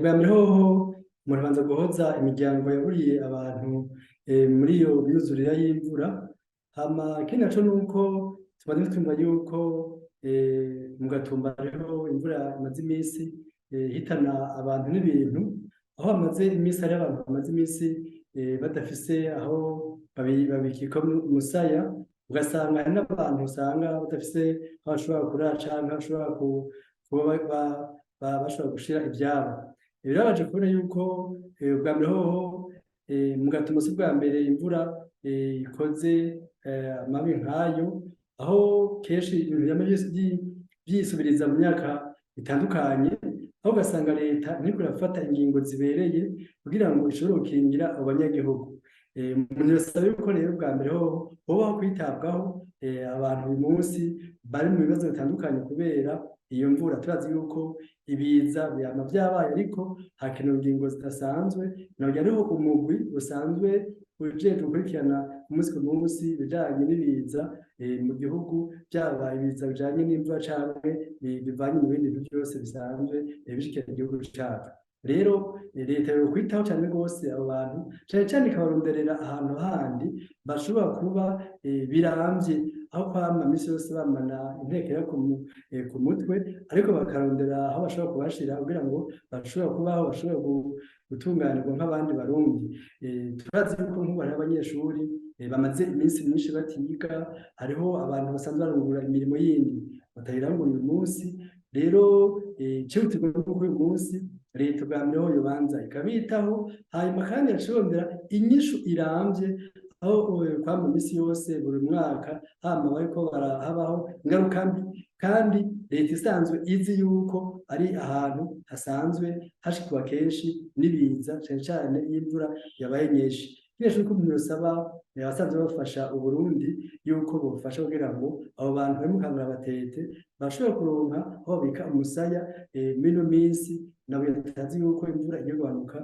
Bwa mbere hoho umuntu abanza guhoza imiryango yaburiye abantu muri iyo myuzurire y'imvura. Hama ikindi naco nuko tumaze twumva yuko mu Gatumba hariho imvura imaze iminsi ihitana abantu n'ibintu, aho bamaze iminsi hariho abantu bamaze iminsi badafise aho babikika umusaya, ugasanga hari n'abantu usanga badafise aho bashobora kurara canke bashobora kuba bashobora gushira ivyabo. Birababaje kubona yuko ubwa mbere hoho mu Gatumba si ubwa mbere imvura ikoze amabi nkayo, aho kenshi ibintu vyama vyisubiriza mu myaka itandukanye, aho ugasanga leta ntiriko irafata ingingo zibereye kugira ngo ishobore gukingira abo banyagihugu. Umuntu yosaba yuko rero ubwa mbere hoho hobaho kwitabwaho abantu uyu munsi bari mu bibazo bitandukanye kubera iyo mvura. Turazi yuko ibiza vyama vyabaye, ariko hakenewe ingingo zidasanzwe. Naburya hariho umugwi usanzwe ujejwe gukurikirana umunsi ku munsi ibijanye n'ibiza mu gihugu, vyaba ibiza bijanye n'imvura canke bivanye mu bindi bintu vyose bisanzwe bishikira igihugu cacu. Rero leta yokwitaho cane gose abo bantu, cane cane ikabaronderera ahantu handi bashobora kuba biramvye, aho kwama misi yose bamana intekera ku mutwe, ariko bakarondera aho bashobora kubashira kugira ngo bashobore kubaho, bashobore gutunganirwa nk'abandi Barundi. Turazi yuko nk'ubu hariho abanyeshuri bamaze iminsi myinshi batiga, hariho abantu basanzwe barangura imirimo yindi batayirangura uyu munsi. Rero icihutirwa nuko uyu munsi leta ubwa mbere ho yobanza ikabitaho, hanyuma kandi igacirondera inyishu iramvye, aho kwama misi yose buri mwaka hama bariko habaho ingaruka mbi, kandi leta isanzwe izi yuko ari ahantu hasanzwe hashikwa kenshi n'ibiza, cane cane iyo imvura yabaye nyinshi. Kenshi uko umuntu yosaba abasanzwe bafasha Uburundi yuko bofasha kugira ngo abo bantu bari mu kangaratete bashobore kuronka aho babika umusaya mino minsi. Nabo turazi yuko imvura igiye kugabanuka,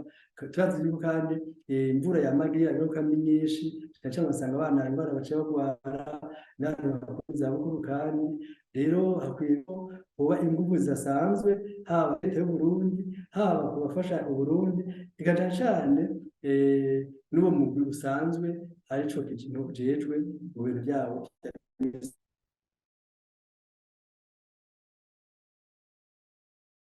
turazi yuko kandi imvura yamagira ingaruka mbi nyinshi, cane cane ugasanga abana ingwara baciye bagwara n'abantu bakuru mu zabukuru. Kandi rero hakwiye ko hoba inguvu zidasanzwe, haba leta y'Uburundi, haba ku bafasha Uburundi, eka cane cane n'uwo mugwi usanzwe arico kintu ujejwe mu bintu vyabo.